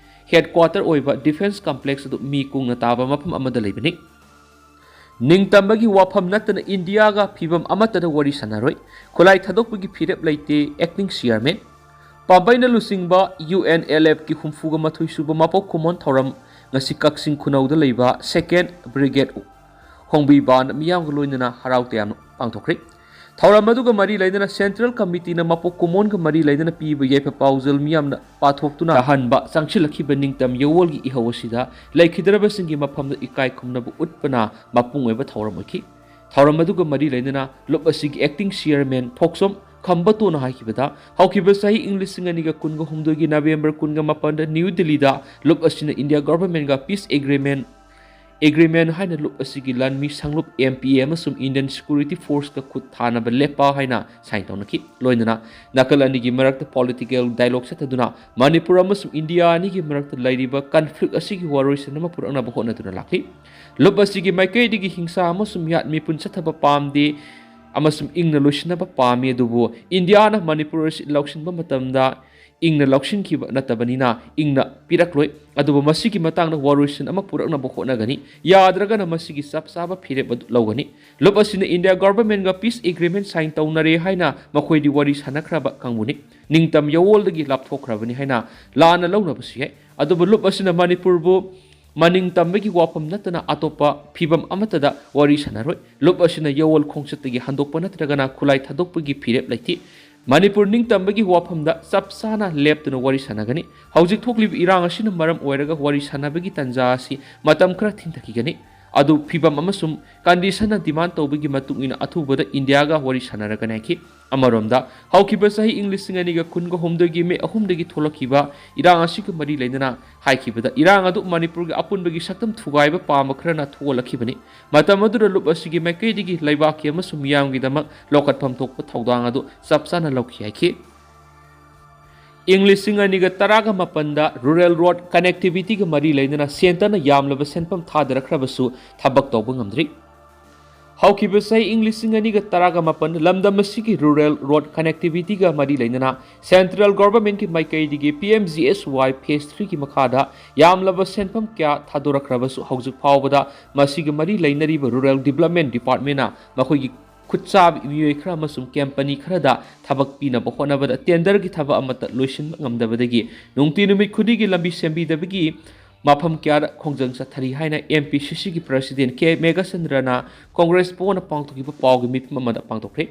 headquarter ꯑꯣꯏꯕ defence complex ꯑꯗꯨ ꯃꯤ ꯀꯨꯡꯅ ꯇꯥꯕ ꯃꯐꯝ ꯑꯃꯗ ꯂꯩꯕꯅꯤ꯫ ꯅꯤꯡꯇꯝꯕꯒꯤ ꯋꯥꯐꯝ ꯅꯠꯇꯅ ꯏꯟꯗꯤꯌꯥꯒ ꯐꯤꯕꯝ ꯑꯃꯠꯇꯗ ꯋꯥꯔꯤ ꯁꯥꯟꯅꯔꯣꯏ꯫ ꯈꯨꯠꯂꯥꯏ ꯊꯥꯗꯣꯛꯄꯒꯤ ꯐꯤꯔꯦꯞ ꯂꯩꯇꯦ, acting chairman꯫ ꯄꯥꯝꯕꯩꯅ ꯂꯨꯆꯤꯡꯕ UNLFꯀꯤ ꯍꯨꯝꯐꯨꯒ ꯃꯥꯊꯣꯏ ꯁꯨꯕ ꯃꯄꯣꯛ ꯀꯨꯝꯑꯣꯟ ꯊꯧꯔꯝ ꯉꯁꯤ ꯀꯛꯆꯤꯡ ꯈꯨꯅꯧꯗ ꯂꯩꯕ second brigade ꯍꯣꯡꯕꯤꯕꯥꯟꯗ ꯃꯤꯌꯥꯝꯒ ꯂꯣꯏꯅꯅ ꯍꯔꯥꯎ ꯇꯌꯥꯝꯅ ꯄꯥꯡꯊꯣꯛꯈ꯭ꯔꯦ꯫ ꯊꯧꯔꯝ ꯑꯗꯨꯒ ꯃꯔꯤ ꯂꯩꯅꯅ central committeeꯅ ꯃꯄꯣꯛ ꯀꯨꯝꯑꯣꯟꯒ ꯃꯔꯤ ꯂꯩꯅꯅ ꯄꯤꯕ ꯌꯥꯏꯐ ꯄꯥꯎꯖꯦꯜ ꯃꯤꯌꯥꯝꯅ ꯄꯥꯊꯣꯛꯇꯨꯅ ꯇꯥꯍꯟꯕ ꯆꯪꯁꯤꯜꯂꯛꯈꯤꯕ ꯅꯤꯡꯇꯝ ꯌꯧꯋꯣꯜꯒꯤ ꯏꯍꯧ ꯑꯁꯤꯗ ꯂꯩꯈꯤꯗ꯭ꯔꯕꯁꯤꯡꯒꯤ ꯃꯐꯝꯗ ꯏꯀꯥꯏ ꯈꯨꯝꯅꯕ ꯎꯠꯄꯅ ꯃꯄꯨꯡ ꯑꯣꯏꯕ ꯊꯧꯔꯝ ꯑꯣꯏꯈꯤ꯫ ꯊꯧꯔꯝ ꯑꯗꯨꯒ ꯃꯔꯤ ꯂꯩꯅꯅ ꯂꯨꯞ ꯑꯁꯤꯒꯤ acting chairman ꯊꯣꯛꯆꯣꯝ ꯈꯝꯕꯇꯣꯟꯅ ꯍꯥꯏꯈꯤꯕꯗ, ꯍꯧꯈꯤꯕ ꯆꯍꯤ ꯏꯪ ꯂꯤꯁꯤꯡ ꯑꯅꯤꯒ ꯀꯨꯟꯒ ꯍꯨꯝꯗꯣꯏꯒꯤ November ꯀꯨꯟꯒ ꯃꯥꯄꯟꯗ ꯅ꯭ꯌꯨ ꯗꯤꯜꯂꯤꯗ ꯂꯨꯞ ꯑꯁꯤꯅ ꯏꯟꯗꯤꯌꯥ governmentꯒ peace agreement agreement ꯍꯥꯏꯅ ꯂꯨꯞ ꯑꯁꯤꯒꯤ ꯂꯥꯟꯃꯤ ꯁꯪꯂꯨꯞ MPA ꯑꯃꯁꯨꯡ Indian security forceꯀ ꯈꯨꯠ ꯊꯥꯅꯕ ꯂꯦꯞꯄ ꯍꯥꯏꯅ sign ꯇꯧꯅꯈꯤ꯫ ꯂꯣꯏꯅꯅ ꯅꯥꯀꯜ ꯑꯅꯤꯒꯤ ꯃꯔꯛꯇ political dialogue ꯆꯠꯊꯗꯨꯅ ꯃꯅꯤꯄꯨꯔ ꯑꯃꯁꯨꯡ ꯏꯟꯗꯤꯌꯥ ꯑꯅꯤꯒꯤ ꯃꯔꯛꯇ ꯂꯩꯔꯤꯕ conflict ꯑꯁꯤꯒꯤ ꯋꯥꯔꯣꯏꯁꯤꯟ ꯑꯃ ꯄꯨꯔꯛꯅꯕ ꯍꯣꯠꯅꯗꯨꯅ ꯂꯥꯛꯂꯤ꯫ ꯂꯨꯞ ꯑꯁꯤꯒꯤ ꯃꯥꯏꯀꯩꯗꯒꯤ ꯍꯤꯡꯁꯥ ꯑꯃꯁꯨꯡ ꯃꯤꯍꯥꯠ ꯃꯤꯄꯨꯟ ꯆꯠꯊꯕ ꯄꯥꯝꯗꯦ ꯑꯃꯁꯨꯡ ꯏꯪꯅ ꯂꯣꯏꯁꯤꯟꯅꯕ ꯄꯥꯝꯃꯤ, ꯑꯗꯨꯕꯨ ꯏꯟꯗꯤꯌꯥꯅ ꯃꯅꯤꯄꯨꯔ ꯑꯁꯤ ꯂꯧꯁꯤꯟꯕ ꯃꯇꯝꯗ ꯏꯪꯅ ꯂꯧꯁꯤꯟꯈꯤꯕ ꯅꯠꯇꯕꯅꯤꯅ ꯏꯪꯅ ꯄꯤꯔꯛꯂꯣꯏ꯫ ꯑꯗꯨꯕꯨ ꯃꯁꯤꯒꯤ ꯃꯇꯥꯡꯗ ꯋꯥꯔꯣꯏꯁꯤꯟ ꯑꯃ ꯄꯨꯔꯛꯅꯕ ꯍꯣꯠꯅꯒꯅꯤ꯫ ꯌꯥꯗ꯭ꯔꯒꯅ ꯃꯁꯤꯒꯤ ꯆꯞ ꯆꯥꯕ ꯐꯤꯔꯦꯞ ꯑꯗꯨ ꯂꯧꯒꯅꯤ꯫ ꯂꯨꯞ ꯑꯁꯤꯅ ꯏꯟꯗꯤꯌꯥ ꯒꯚꯔꯟꯃꯦꯟꯒ ꯄꯤꯁ ꯑꯦꯒ꯭ꯔꯤꯃꯦꯟ ꯁꯥꯏꯟ ꯇꯧꯅꯔꯦ ꯍꯥꯏꯅ ꯃꯈꯣꯏꯗꯤ ꯋꯥꯔꯤ ꯁꯥꯟꯅꯈ꯭ꯔꯕ ꯀꯥꯡꯕꯨꯅꯤ꯫ ꯅꯤꯡꯇꯝ ꯌꯥꯋꯣꯜꯗꯒꯤ ꯂꯥꯞꯊꯣꯛꯈ꯭ꯔꯕꯅꯤ ꯍꯥꯏꯅ ꯂꯥꯟꯅ ꯂꯧꯅꯕꯁꯨ ꯌꯥꯏ꯫ ꯑꯗꯨꯕꯨ ꯂꯨꯞ ꯑꯁꯤꯅ ꯃꯅꯤꯄꯨꯔꯕꯨ ꯃꯅꯤꯡ ꯇꯝꯕꯒꯤ ꯋꯥꯐꯝ ꯅꯠꯇꯅ ꯑꯇꯣꯞꯄ ꯐꯤꯚꯝ ꯑꯃꯠꯇꯗ ꯋꯥꯔꯤ ꯁꯥꯟꯅꯔꯣꯏ꯫ ꯂꯨꯞ ꯑꯁꯤꯅ ꯌꯥꯋꯣꯜ ꯈꯣꯡꯆꯠꯇꯒꯤ ꯍꯟꯗꯣꯛꯄ ꯅꯠꯇ꯭ꯔꯒꯅ ꯈꯨꯠꯂꯥꯏ ꯊꯥꯗꯣꯛꯄꯒꯤ ꯐꯤꯔꯦꯞ ꯂꯩꯇꯦ꯫ ꯃꯅꯤꯄꯨꯔ ꯅꯤꯡꯇꯝꯕꯒꯤ ꯋꯥꯐꯝꯗ ꯆꯞ ꯆꯥꯅ ꯂꯦꯞꯇꯨꯅ ꯋꯥꯔꯤ ꯁꯥꯟꯅꯒꯅꯤ꯫ ꯍꯧꯖꯤꯛ ꯊꯣꯛꯂꯤꯕ ꯏꯔꯥꯡ ꯑꯁꯤꯅ ꯃꯔꯝ ꯑꯣꯏꯔꯒ ꯋꯥꯔꯤ ꯁꯥꯟꯅꯕꯒꯤ ꯇꯥꯟꯖꯥ ꯑꯁꯤ ꯃꯇꯝ ꯈꯔ ꯊꯦꯡꯊꯈꯤꯒꯅꯤ꯫ ꯑꯗꯨ ꯐꯤꯚꯝ ꯑꯃꯁꯨꯡ ꯀꯟꯗꯤꯁꯟꯅ ꯗꯤꯃꯥꯟ ꯇꯧꯕꯒꯤ ꯃꯇꯨꯡ ꯏꯟꯅ ꯑꯊꯨꯕꯗ ꯏꯟꯗꯤꯌꯥꯒ ꯋꯥꯔꯤ ꯁꯥꯟꯅꯔꯒꯅꯤ ꯍꯥꯏꯈꯤ꯫ ꯑꯃꯔꯣꯝꯗ, ꯍꯧꯈꯤꯕ ꯆꯍꯤ ꯏꯪ ꯂꯤꯁꯤꯡ ꯑꯅꯤꯒ ꯀꯨꯟꯒ ꯍꯨꯝꯗꯣꯏꯒꯤ ꯃꯦ ꯑꯍꯨꯝꯗꯒꯤ ꯊꯣꯛꯂꯛꯈꯤꯕ ꯏꯔꯥꯡ ꯑꯁꯤꯒ ꯃꯔꯤ ꯂꯩꯅꯅ ꯍꯥꯏꯈꯤꯕꯗ, ꯏꯔꯥꯡ ꯑꯗꯨ ꯃꯅꯤꯄꯨꯔꯒꯤ ꯑꯄꯨꯟꯕꯒꯤ ꯁꯛꯇꯝ ꯊꯨꯒꯥꯏꯕ ꯄꯥꯝꯕ ꯈꯔꯅ ꯊꯣꯛꯍꯜꯂꯛꯈꯤꯕꯅꯤ꯫ ꯃꯇꯝ ꯑꯗꯨꯗ ꯂꯨꯞ ꯑꯁꯤꯒꯤ ꯃꯥꯏꯀꯩꯗꯒꯤ ꯂꯩꯕꯥꯛꯀꯤ ꯑꯃꯁꯨꯡ ꯃꯤꯌꯥꯝꯒꯤꯗꯃꯛ ꯂꯧꯈꯠꯐꯝ ꯊꯣꯛꯄ ꯊꯧꯗꯥꯡ ꯑꯗꯨ ꯆꯞ ꯆꯥꯅ ꯂꯧꯈꯤ ꯍꯥꯏꯈꯤ꯫ ꯏꯪ ꯂꯤꯁꯤꯡ ꯑꯅꯤꯒ ꯇꯔꯥꯒ ꯃꯥꯄꯟꯗ ꯔꯨꯔꯦꯜ ꯔꯣꯗ ꯀꯅꯦꯛꯇꯤꯚꯤꯇꯤꯒ ꯃꯔꯤ ꯂꯩꯅꯅ ꯁꯦꯟꯇꯔꯅ ꯌꯥꯝꯂꯕ ꯁꯦꯟꯐꯝ ꯊꯥꯗꯔꯛꯈ꯭ꯔꯕꯁꯨ ꯊꯕꯛ ꯇꯧꯕ ꯉꯝꯗ꯭ꯔꯤ꯫ ꯍꯧꯈꯤꯕ ꯆꯍꯤ ꯏꯪ ꯂꯤꯁꯤꯡ ꯑꯅꯤꯒ ꯇꯔꯥꯒ ꯃꯥꯄꯟ ꯂꯝꯗꯝ ꯑꯁꯤꯒꯤ ꯔꯨꯔꯦꯜ ꯔꯣꯗ ꯀꯅꯦꯛꯇꯤꯚꯤꯇꯤꯒ ꯃꯔꯤ ꯂꯩꯅꯅ ꯁꯦꯟꯇ꯭ꯔꯦꯜ ꯒꯣꯚꯔꯟꯃꯦꯟꯠꯀꯤ ꯃꯥꯏꯀꯩꯗꯒꯤ ꯄꯤ ꯑꯦꯝ ꯖꯤ ꯑꯦꯁ ꯋꯥꯏ ꯐꯦꯁ ꯊ꯭ꯔꯤꯒꯤ ꯃꯈꯥꯗ ꯌꯥꯝꯂꯕ ꯁꯦꯟꯐꯝ ꯀꯌꯥ ꯊꯥꯗꯣꯔꯛꯈ꯭ꯔꯕꯁꯨ ꯍꯧꯖꯤꯛ ꯐꯥꯎꯕꯗ ꯃꯁꯤꯒ ꯃꯔꯤ ꯂꯩꯅꯔꯤꯕ ꯔꯨꯔꯦꯜ ꯗꯤꯕ꯭ꯂꯞꯃꯦꯟꯠ ꯗꯤꯄꯥꯔꯠꯃꯦꯟꯠꯅ ꯃꯈꯣꯏꯒꯤ ꯈꯨꯠꯁꯥꯕꯤ ꯃꯤꯑꯣꯏ ꯈꯔ ꯑꯃꯁꯨꯡ ꯀꯝꯄꯅꯤ ꯈꯔꯗ ꯊꯕꯛ ꯄꯤꯅꯕ ꯍꯣꯠꯅꯕꯗ ꯇꯦꯟꯗꯔꯒꯤ ꯊꯕꯛ ꯑꯃꯠꯇ ꯂꯣꯏꯁꯤꯟꯕ ꯉꯝꯗꯕꯗꯒꯤ ꯅꯨꯡꯇꯤ ꯅꯨꯃꯤꯠ ꯈꯨꯗꯤꯡꯒꯤ ꯂꯝꯕꯤ ꯁꯦꯝꯕꯤꯗꯕꯒꯤ ꯃꯐꯝ ꯀꯌꯥꯗ ꯈꯣꯡꯖꯪ ꯆꯠꯊꯔꯤ ꯍꯥꯏꯅ ꯑꯦꯝ ꯄꯤ ꯁꯤ ꯁꯤꯒꯤ ꯄ꯭ꯔꯁꯤꯗꯦꯟꯠ ꯀꯦ ꯃꯦꯘꯆꯟꯗ꯭ꯔꯅ ꯀꯣꯡꯒ꯭ꯔꯦꯁ ꯄꯨꯟꯅ ꯄꯥꯡꯊꯣꯛꯈꯤꯕ ꯄꯥꯎꯒꯤ ꯃꯤꯐꯝ ꯑꯃꯗ ꯄꯥꯡꯊꯣꯛꯈ꯭ꯔꯦ꯫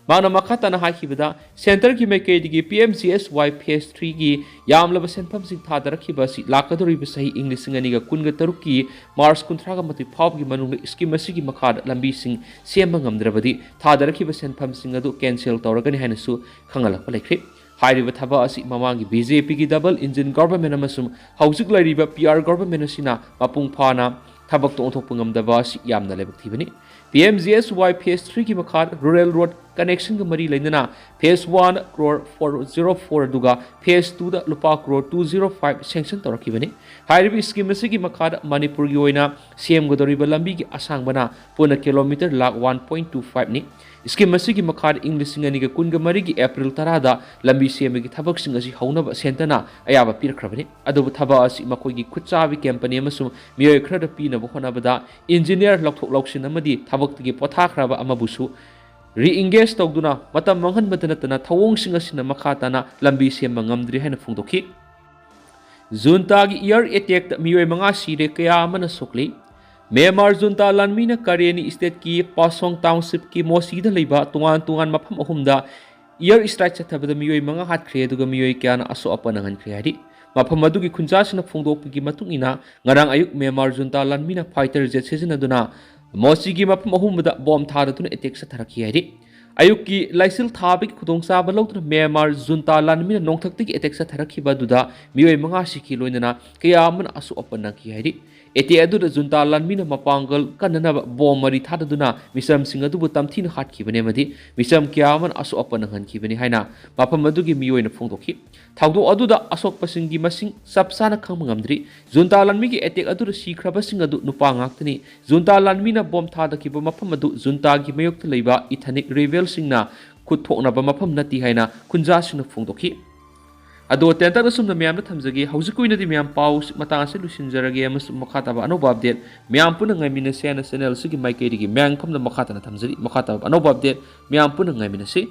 ꯃꯍꯥꯛꯅ ꯃꯈꯥ ꯇꯥꯅ ꯍꯥꯏꯈꯤꯕꯗ, ꯁꯦꯟꯇꯔꯒꯤ ꯃꯥꯏꯀꯩꯗꯒꯤ ꯄꯤ ꯑꯦꯝ ꯖꯤ ꯑꯦꯁ ꯋꯥꯏ ꯐꯦꯁ ꯊ꯭ꯔꯤꯒꯤ ꯌꯥꯝꯂꯕ ꯁꯦꯟꯐꯝꯁꯤꯡ ꯊꯥꯗꯔꯛꯈꯤꯕ ꯑꯁꯤ ꯂꯥꯛꯀꯗꯧꯔꯤꯕ ꯆꯍꯤ ꯏꯪ ꯂꯤꯁꯤꯡ ꯑꯅꯤꯒ ꯀꯨꯟꯒ ꯇꯔꯨꯛꯀꯤ ꯃꯥꯔꯆ ꯀꯨꯟꯊ꯭ꯔꯥꯒ ꯃꯥꯊꯣꯏ ꯐꯥꯎꯕꯒꯤ ꯃꯅꯨꯡꯗ ꯁ꯭ꯀꯤꯝ ꯑꯁꯤꯒꯤ ꯃꯈꯥꯗ ꯂꯝꯕꯤꯁꯤꯡ ꯁꯦꯝꯕ ꯉꯝꯗ꯭ꯔꯕꯗꯤ ꯊꯥꯗꯔꯛꯈꯤꯕ ꯁꯦꯟꯐꯝꯁꯤꯡ ꯑꯗꯨ ꯀꯦꯟꯁꯦꯜ ꯇꯧꯔꯒꯅꯤ ꯍꯥꯏꯅꯁꯨ ꯈꯪꯍꯜꯂꯛꯄ ꯂꯩꯈ꯭ꯔꯦ꯫ ꯍꯥꯏꯔꯤꯕ ꯊꯕꯛ ꯑꯁꯤ ꯃꯃꯥꯡꯒꯤ ꯕꯤ ꯖꯦ ꯄꯤꯒꯤ ꯗꯕꯜ ꯏꯟꯖꯤꯟ ꯒꯣꯚꯔꯟꯃꯦꯟꯠ ꯑꯃꯁꯨꯡ ꯍꯧꯖꯤꯛ ꯂꯩꯔꯤꯕ ꯄꯤ ꯑꯥꯔ ꯒꯣꯚꯔꯟꯃꯦꯟꯠ ꯑꯁꯤꯅ ꯃꯄꯨꯡ ꯐꯥꯅ ꯊꯕꯛꯇ ꯑꯣꯟꯊꯣꯛꯄ ꯉꯝꯗꯕ ꯑꯁꯤ ꯌꯥꯝꯅ ꯂꯥꯏꯕꯛ ꯊꯤꯕꯅꯤ꯫ ꯄꯤ ꯑꯦꯝ ꯖꯤ ꯑꯦꯁ ꯋꯥꯏ ꯐꯦꯁ ꯊ꯭ꯔꯤꯒꯤ ꯃꯈꯥꯗ ꯔꯨꯔꯦꯜ ꯔꯣꯗ ꯀꯅꯦꯛꯁꯟꯒ ꯃꯔꯤ ꯂꯩꯅꯅ phase one crore four zero four ꯑꯗꯨꯒ phase twoꯗ ꯂꯨꯄꯥ crore two zero five sanction ꯇꯧꯔꯛꯈꯤꯕꯅꯤ꯫ ꯍꯥꯏꯔꯤꯕ scheme ꯑꯁꯤꯒꯤ ꯃꯈꯥꯗ ꯃꯅꯤꯄꯨꯔꯒꯤ ꯑꯣꯏꯅ ꯁꯦꯝꯒꯗꯧꯔꯤꯕ ꯂꯝꯕꯤꯒꯤ ꯑꯁꯥꯡꯕꯅ ꯄꯨꯟꯅ kilometre lakh one point two fiveꯅꯤ꯫ Scheme ꯑꯁꯤꯒꯤ ꯃꯈꯥꯗ ꯏꯪ ꯂꯤꯁꯤꯡ ꯑꯅꯤꯒ ꯀꯨꯟꯒ ꯃꯔꯤꯒꯤ April ꯇꯔꯥꯗ ꯂꯝꯕꯤ ꯁꯦꯝꯕꯒꯤ ꯊꯕꯛꯁꯤꯡ ꯑꯁꯤ ꯍꯧꯅꯕ centreꯅ ꯑꯌꯥꯕ ꯄꯤꯔꯛꯈ꯭ꯔꯕꯅꯤ꯫ ꯑꯗꯨꯕꯨ ꯊꯕꯛ ꯑꯁꯤ ꯃꯈꯣꯏꯒꯤ ꯈꯨꯠꯁꯥꯕꯤ company ꯑꯃꯁꯨꯡ ꯃꯤꯑꯣꯏ ꯈꯔꯗ ꯄꯤꯅꯕ ꯍꯣꯠꯅꯕꯗ engineer ꯂꯧꯊꯣꯛ ꯂꯧꯁꯤꯟ ꯑꯃꯗꯤ ꯊꯕꯛꯇꯒꯤ ꯄꯣꯊꯥꯈ꯭ꯔꯕ ꯑꯃꯕꯨꯁꯨ re-engage ꯇꯧꯗꯨꯅ ꯃꯇꯝ ꯃꯥꯡꯍꯟꯕꯗ ꯅꯠꯇꯅ ꯊꯧꯑꯣꯡꯁꯤꯡ ꯑꯁꯤꯅ ꯃꯈꯥ ꯇꯥꯅ ꯂꯝꯕꯤ ꯁꯦꯝꯕ ꯉꯝꯗ꯭ꯔꯤ ꯍꯥꯏꯅ ꯐꯣꯡꯗꯣꯛꯈꯤ꯫ Juntaꯒꯤ air attackꯇ ꯃꯤꯑꯣꯏ ꯃꯉꯥ ꯁꯤꯔꯦ, ꯀꯌꯥ ꯑꯃꯅ ꯁꯣꯛꯂꯤ꯫ Myanmar junta ꯂꯥꯟꯃꯤꯅ Karenni stateꯀꯤ Pasong townshipꯀꯤ Mochida ꯂꯩꯕ ꯇꯣꯉꯥꯟ ꯇꯣꯉꯥꯟ ꯃꯐꯝ ꯑꯍꯨꯝꯗ air strike ꯆꯠꯊꯕꯗ ꯃꯤꯑꯣꯏ ꯃꯉꯥ ꯍꯥꯠꯈ꯭ꯔꯦ, ꯑꯗꯨꯒ ꯃꯤꯑꯣꯏ ꯀꯌꯥꯅ ꯑꯁꯣꯛ ꯑꯄꯟ ꯅꯪꯍꯟꯈ꯭ꯔꯦ ꯍꯥꯏꯔꯤ꯫ ꯃꯐꯝ ꯑꯗꯨꯒꯤ ꯈꯨꯟꯖꯥꯁꯤꯡꯅ ꯐꯣꯡꯗꯣꯛꯄꯒꯤ ꯃꯇꯨꯡ ꯏꯟꯅ, ꯉꯔꯥꯡ ꯑꯌꯨꯛ Myanmar junta ꯂꯥꯟꯃꯤꯅ fighter jet ꯁꯤꯖꯤꯟꯅꯗꯨꯅ Mochiꯒꯤ ꯃꯐꯝ ꯑꯍꯨꯝꯗ bomb ꯊꯥꯗꯗꯨꯅ attack ꯆꯠꯊꯔꯛꯈꯤ ꯍꯥꯏꯔꯤ꯫ ꯑꯌꯨꯛꯀꯤ ꯂꯥꯏꯁꯤꯜ ꯊꯥꯕꯒꯤ ꯈꯨꯗꯣꯡꯆꯥꯕ ꯂꯧꯗꯨꯅ Myanmar junta ꯂꯥꯟꯃꯤꯅ ꯅꯣꯡꯊꯛꯇꯒꯤ attack ꯆꯠꯊꯔꯛꯈꯤꯕ ꯑꯗꯨꯗ ꯃꯤꯑꯣꯏ ꯃꯉꯥ ꯁꯤꯈꯤ, ꯂꯣꯏꯅꯅ ꯀꯌꯥ ꯑꯃꯅ ꯑꯁꯣꯛ ꯑꯄꯟ ꯅꯪꯈꯤ ꯍꯥꯏꯔꯤ꯫ Attack ꯑꯗꯨꯗ junta ꯂꯥꯟꯃꯤꯅ ꯃꯄꯥꯡꯒꯜ ꯀꯟꯅꯅꯕ bomb ꯃꯔꯤ ꯊꯥꯗꯗꯨꯅ ꯃꯤꯆꯝꯁꯤꯡ ꯑꯗꯨꯕꯨ ꯇꯝꯊꯤꯅ ꯍꯥꯠꯈꯤꯕꯅꯤ ꯑꯃꯗꯤ ꯃꯤꯆꯝ ꯀꯌꯥ ꯑꯃꯅ ꯑꯁꯣꯛ ꯑꯄꯟ ꯅꯪꯍꯟꯈꯤꯕꯅꯤ ꯍꯥꯏꯅ ꯃꯐꯝ ꯑꯗꯨꯒꯤ ꯃꯤꯑꯣꯏꯅ ꯐꯣꯡꯗꯣꯛꯈꯤ꯫ ꯊꯧꯗꯣꯛ ꯑꯗꯨꯗ ꯑꯁꯣꯛꯄꯁꯤꯡꯒꯤ ꯃꯁꯤꯡ ꯆꯞ ꯆꯥꯅ ꯈꯪꯕ ꯉꯝꯗ꯭ꯔꯤ꯫ Junta ꯂꯥꯟꯃꯤꯒꯤ attack ꯑꯗꯨꯗ ꯁꯤꯈ꯭ꯔꯕꯁꯤꯡ ꯑꯗꯨ ꯅꯨꯄꯥ ꯉꯥꯛꯇꯅꯤ꯫ Junta ꯂꯥꯟꯃꯤꯅ bomb ꯊꯥꯗꯈꯤꯕ ꯃꯐꯝ ꯑꯗꯨ juntaꯒꯤ ꯃꯥꯌꯣꯛꯇ ꯂꯩꯕ ethnic rebelꯁꯤꯡꯅ ꯈꯨꯠ ꯊꯣꯛꯅꯕ ꯃꯐꯝ ꯅꯠꯇꯦ ꯍꯥꯏꯅ ꯈꯨꯟꯖꯥꯁꯤꯡꯅ ꯐꯣꯡꯗꯣꯛꯈꯤ꯫ ꯑꯗꯣ ꯇꯦꯟꯇꯛꯅ ꯁꯨꯝꯅ ꯃꯌꯥꯝꯗ ꯊꯝꯖꯒꯦ꯫ ꯍꯧꯖꯤꯛꯀꯤ ꯑꯣꯏꯅꯗꯤ ꯃꯌꯥꯝ ꯄꯥꯎ ꯃꯇꯥꯡ ꯑꯁꯤ ꯂꯣꯏꯁꯤꯟꯖꯔꯒꯦ, ꯑꯃꯁꯨꯡ ꯃꯈꯥ ꯇꯥꯕ ꯑꯅꯧꯕ update ꯃꯌꯥꯝ ꯄꯨꯟꯅ ꯉꯥꯏꯃꯤꯟꯅꯁꯦ ꯍꯥꯏꯅ channel ꯑꯁꯤꯒꯤ ꯃꯥꯏꯀꯩꯗꯒꯤ ꯃꯌꯥꯝ ꯃꯐꯝꯗ ꯃꯈꯥ ꯇꯥꯅ ꯊꯝꯖꯔꯤ꯫ ꯃꯈꯥ ꯇꯥꯕ ꯑꯅꯧꯕ update ꯃꯌꯥꯝ ꯄꯨꯟꯅ ꯉꯥꯏꯃꯤꯟꯅꯁꯤ꯫